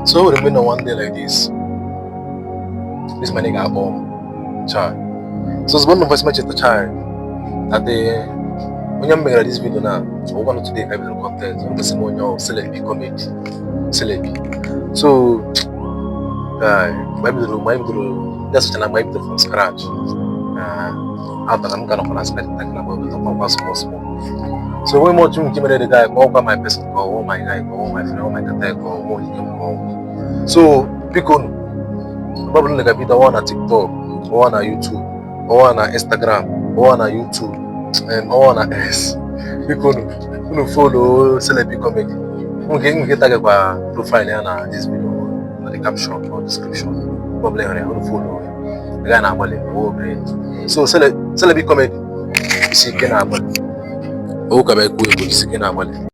So o nwere mgbe nọ one day like this, this my nigga akpọ m, chai. So ozugbo m nụ voice message, chai, that the onye m megara this video na ọgwụgwọ nọ today ka bidoro content ọ gosi m onye ọ Celebi Comedy, Celebi. So guy, mgbe anyị bidoro ndị asụcha na mgbe anyị bidoro from scratch, atara m ka nọkwa na scratch na mgbe bidoro kwa small small. So enweghị m otu nke mere the guy ka ọ gwa my person, ka ọ my guy, ka ọ my friend, ọ my kata, ka ọ onye m ka ọ. So biko nụ, mgbe ọbụla ga bido ọwa na TikTok, ọwa na YouTube, ọwa na Instagram, ọwa na YouTube, ọwa na X, biko nụ, unu follow Celebi Comedy. Nke tagakwa profile ya na this video, na the caption or description. Mgbe ọbụla hụrụ ya, unu follow ya. The guy na-agbalị owo obere. So Celebi Comedy, isi ike na-agbalị owu ka bụ ekwu ekwu, isi ike na-agbalị.